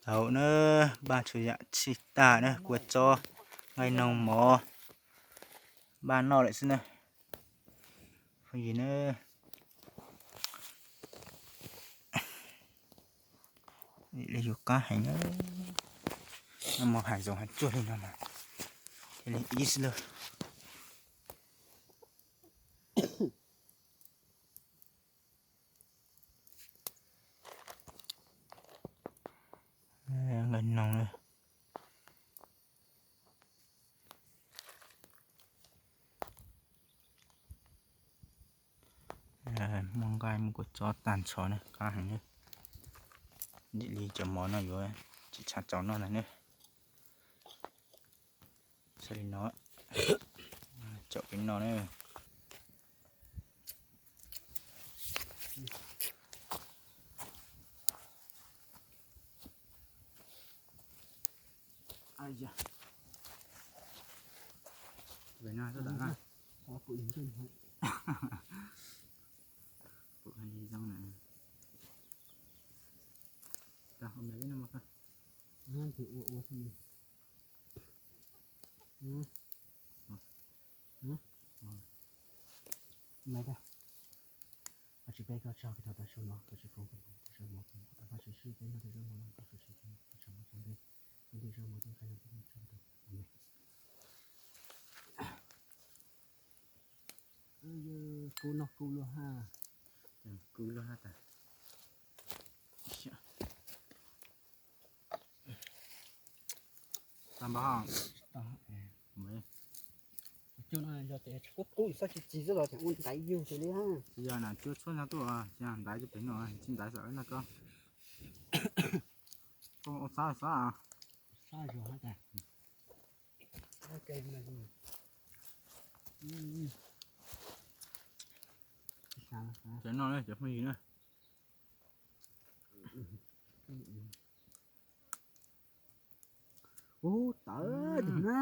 Tau na, npaj txhua yam txhij tag na, kua txob, nqaij noog mov, npaj noj lawm xwb na. Phooj ywg na, li yuav qab heev na, noj mov hav zoov hav tsuag li no mas thiaj li ib xwb lauj. Nqaij noog na. Muaj nqaij muaj kua txob tag nrho na, qab heev na. Dim li cov mov no yuav tsis tshua txaus noj ntag na. Xav li no, caum peb noj na. Tab sis peb koj tso koj thaum tas su no koj tsis foom koj tau faj tsis sib peb noj tej zaub mov no koj tsis sib peb tsis muaj txog npe, peb tej zaub mov tej nqaij no peb tso koj tau. Kub noj kub luaj ha. Kub luaj ha tas. Tag npab. Cua no yog tias kub kub xab tsis txi xwb los tias ua ntaiv yug xwb li ha. Yog nas cua tshuab ntxog tuaj, ntaiv tsis pem no, tsis ntaiv xav no koj. Koj ua xab xab. Xab zog ha tas. Cov no na cov phooj ywg na. Ub, tawv na.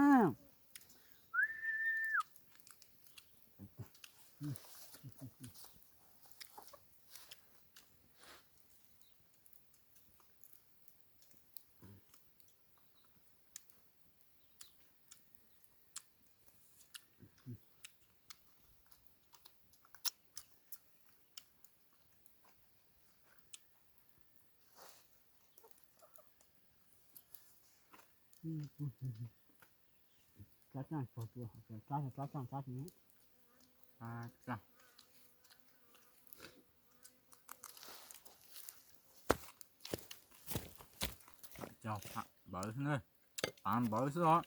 Rab txaj pog tua, rab txaj, rab txaj, rab txaj. Cog pham npawv xwb na, pham npawv xwb os.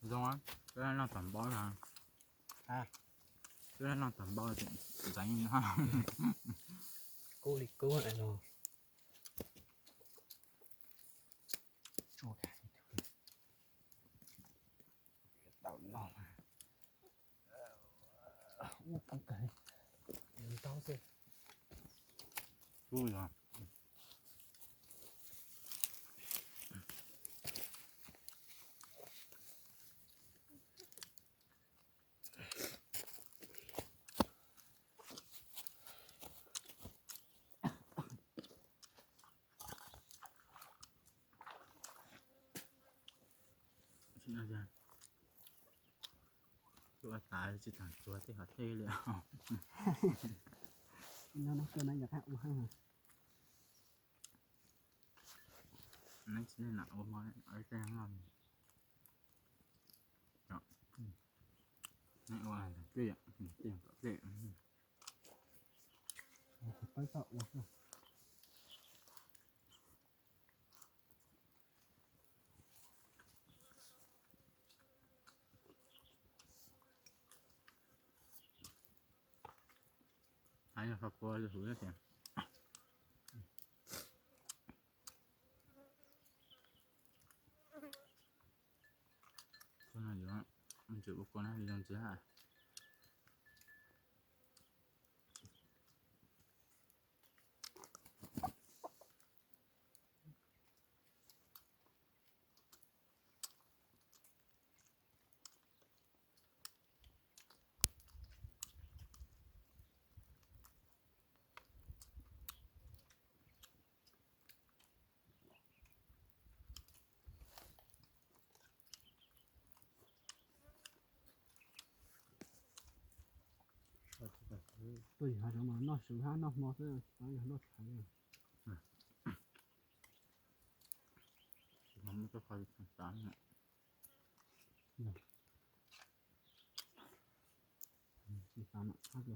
Zoo, twb noj tag npaum no, twb noj tag npaum ntxeev no. Kub li kub los. Tau no. Ub, kub kawg li. Ntau xwb. Kub yog. Ua tas tsis tag tsuag tej qhov thej li. No no koj no yog qab ua heev. Neb tsis nam ua mov tej no. Neb ua tej tej tom tej. Pab tau ua xwb. Hais yog qhov kua huv tias. Kua no yuav, tseem ua kua no zoo ntxiv. Tuaj yog mas noj su hab noj hmo xwb, tsis tau yog noj tshais li. Tsis tau mam hab li.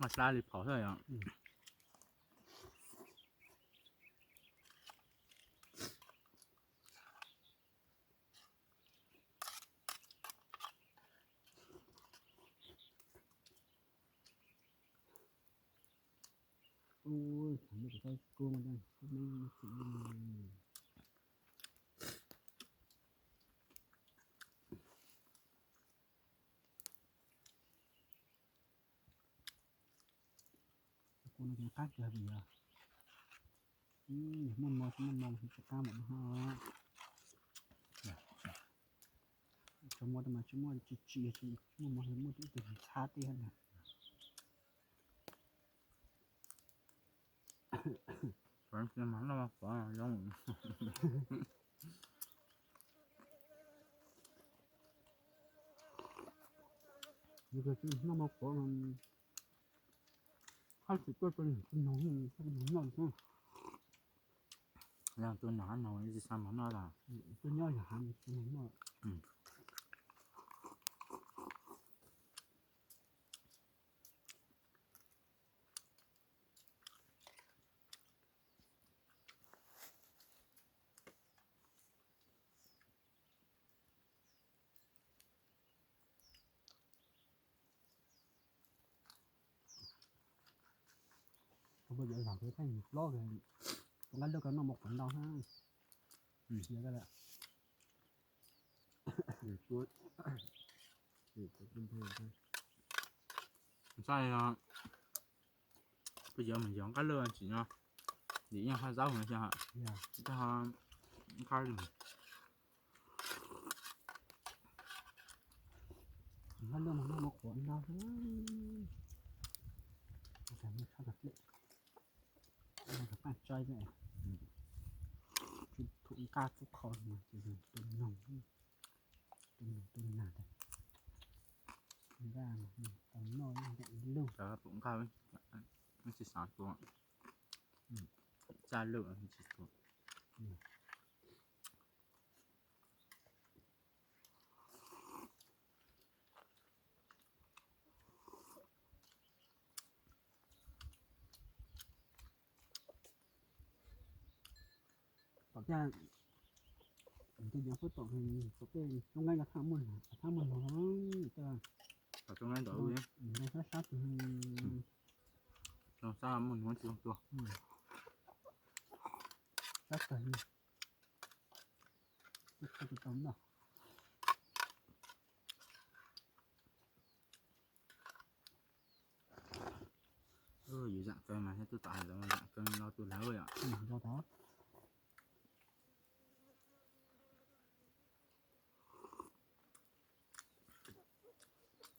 Noj sab li phom xwb yom. Ui, thov nej txhob kua mas, kua me me. Kua no ces qab kawg li os. Yog muaj mo tsis muaj mo tsis qab npaum no. Tsis muaj mas tsis muaj, tsis tsim, tsis muaj mo muaj ib tug ntxhab tej na. Noj mov qhuav, hab tsis tuaj rau tus noog, tus noog noj xwb. Yog tus noog hab noog tsis xav mov noj los? Tuaj nyob yog hab tus noog noj. Tus poj yawm zam tus pheej mus plob, tus nqaij lwj ko noj mov qhuav ntau hab. Ntxhab, poj yawm mus yos nqaij lwj tsim no, dim yeej hab zaub no xyov, tsis tau nqaij lwj. Nqaij lwj mas noj mov qhuav ntau xwb. Tshab tag dlej, qaaj tsaib, tsis thum nqaj tub qho mas tus noog, tus noog tus nag ntag. Nqaj tau noj ib nqaj lwj. Pum nqaj tsis xav tua, txaj lwj tsis tua. Tom ntej, tus yog phub tom, tom tej roob nqaij ko thaj muaj, thaj muaj noog, roob nqaij ntawd, sab sab tus, sab muaj noog tsis tua, sab kawg li. Tsis tau noj. Yus zaam kawg mas thiab tub tom hais los zaam kawg no tus lawv yom.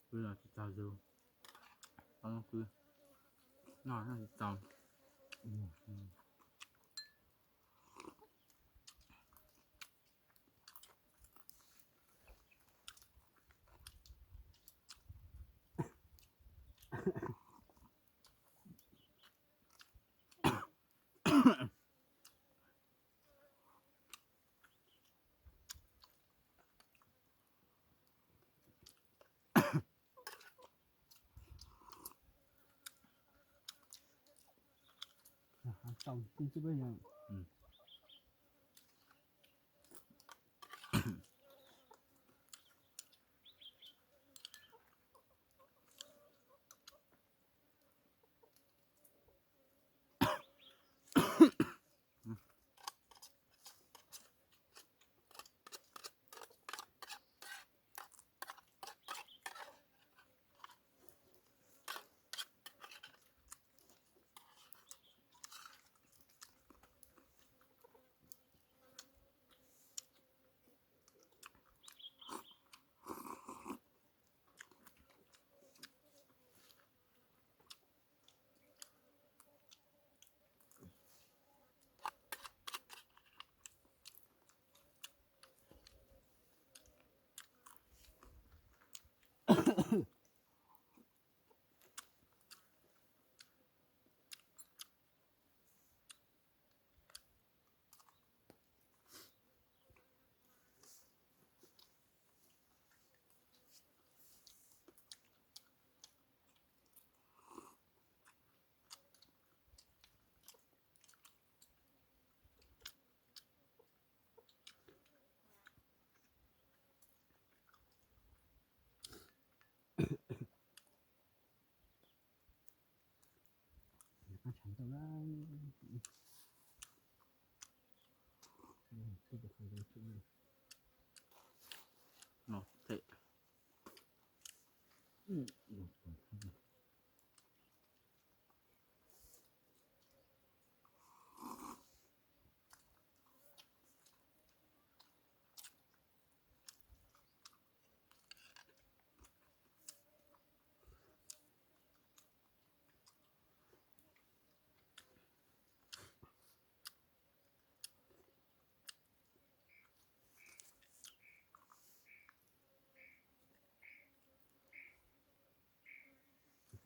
Kwv los tsis txaus yus, tau kwv noj tsis txaus. Tau, tsis peb yog. No, them.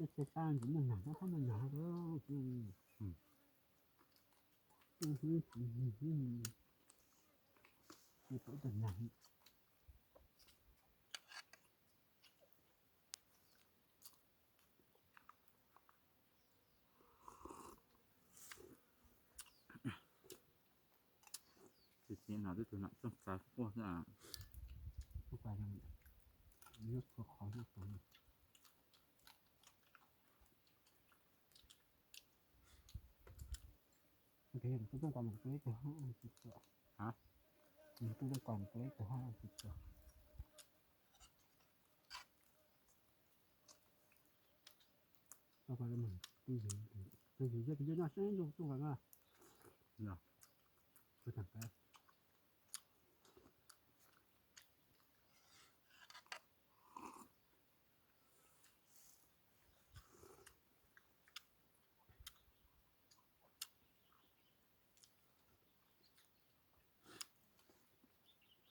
Tej txhia sab ntsis muaj nag, tab tab muaj nag. Tau tag nag. Tsis txiv no twb tus nam txooj txav quaj xwb. Ub, nyob txhua qhov nyob tod. Kuv tub tub nkaus mus tua ib tug, tsis txuam. Kuv tub tub nkaus mus tua ib tug, tsis txuam. Tus yug yog tus yog noj seb yug tub nkaus na. Kuv tag